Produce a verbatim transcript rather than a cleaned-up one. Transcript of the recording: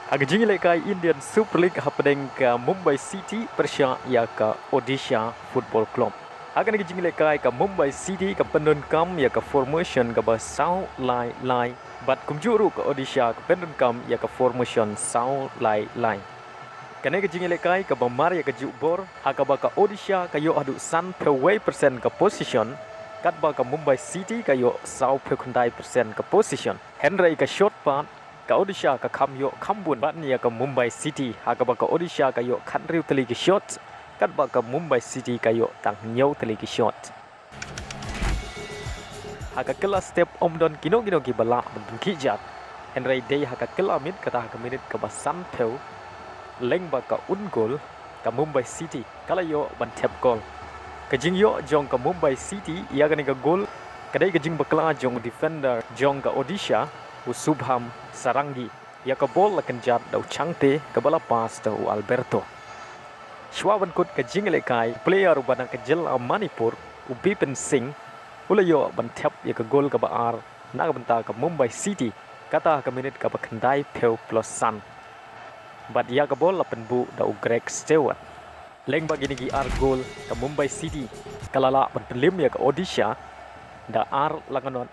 Ha ka jingïalehkai Indian Super League hapdeng ka Mumbai City pyrshah ïa ka Odisha Football Club. Ha kane ka jingïalehkai ka Mumbai City ka pyndonkam ïa ka formation kaba saw lai lai. Bad kumjuh ruh ka Odisha ka pyndonkam ïa ka formation saw lai lai. Kane ka jingïalehkai kaba mar ïa ka juh bor, ha kaba ka Odisha ka ïoh haduh sanphew wei percent ka possession, katba ka Mumbai City ka ïoh sawphew khyndai percent ka possession. Hynrei ka shot pat, ka Odisha ka kham ïoh kham bun ban ïa ka Mumbai City, ha kaba ka Odisha ka ïoh khathynriew tylli ki shot, katba ka Mumbai City ka ïoh tang hynñiew tylli ki shot. Ha ka kylla step ym don kino kino kiba lah ban pynkhih jad. Hynrei dei ha ka kylla miet kata ha ka minit kaba sanphew, lyngba ka own goal, ka Mumbai City ka la ïoh ban thep goal. Ka jingïoh jong ka Mumbai City ïa kane ka goal ka dei ka jingbakla jong u defender jong ka Odisha, u Shubham Sarangi. Ïa ka bol la kynjat da u Chhangte, kaba la pass da u Alberto. Shuwa ban kut ka jingïalehkai, player uba na ka jylla Manipur, u Bipin Singh, u la ïoh ban thep ïa ka goal kaba ar na ka bynta ka Mumbai City, kata ha ka minit kaba khyndaiphew plus san. Bad ïa ka bol la pynbuh da u Greg Stewart. Lyngba kine ki ar goal, ka Mumbai City ka la lah ban pynliem ïa ka Odisha da ar la ka not